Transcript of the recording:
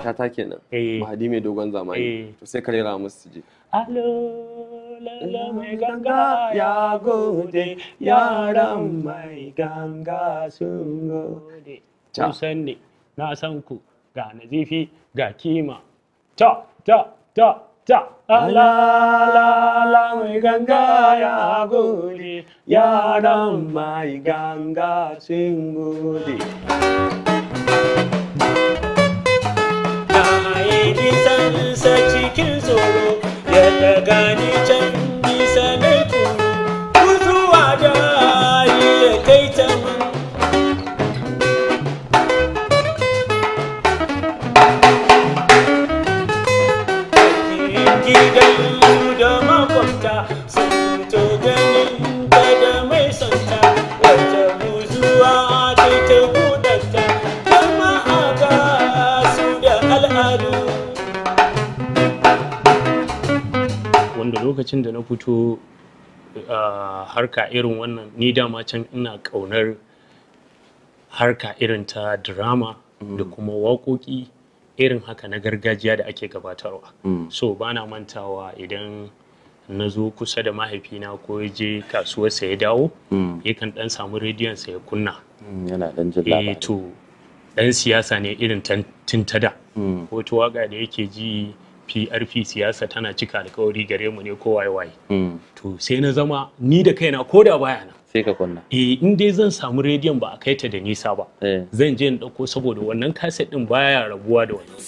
Shata kenan. Eh. Mahadi mai dogon zamani. Eh. To sai ka rera musu su ji. Alo, lalo mai ganga ya gode, yaran mai ganga sun gode. Ta. Kun san ne, na san ku, ga nazifi, ga kima. Ta, ta, ta, ta. Ala, la, la mai ganga ya gode, yaran mai ganga sun gode. Na yi nisansa cikin tsoro ya daga ni can nisa na kuru kuzuwa da ya kai ta mun. Gidan su da makwabta sun fito ganin ta da mai santa wata buzuwa ta ta kudanta jama'a ga su da al'adu. Wanda lokacin da na fito harka irin wannan, ni dama can ina ƙaunar harka irin ta drama da kuma waƙoƙi irin haka na gargajiya da ake gabatarwa. So bana mantawa idan na zo kusa da mahaifina ko ya je kasuwarsa ya dawo, yakan ɗan samu rediyonsa ya kunna. Yana dan jin Eh, labarai. to ɗan siyasa ne irin tun ta da. Wata waƙa da yake ji, PRP siyasa tana cika alkawari gare mu ne ko waye waye. To sai na zama ni da kaina ko da baya nan, Sai ka kunna. Eh, in dai zan samu rediyon ba a kai ta da nisa ba, Eh. zan je in ɗauko saboda wannan kaset ɗin baya rabuwa da wannan.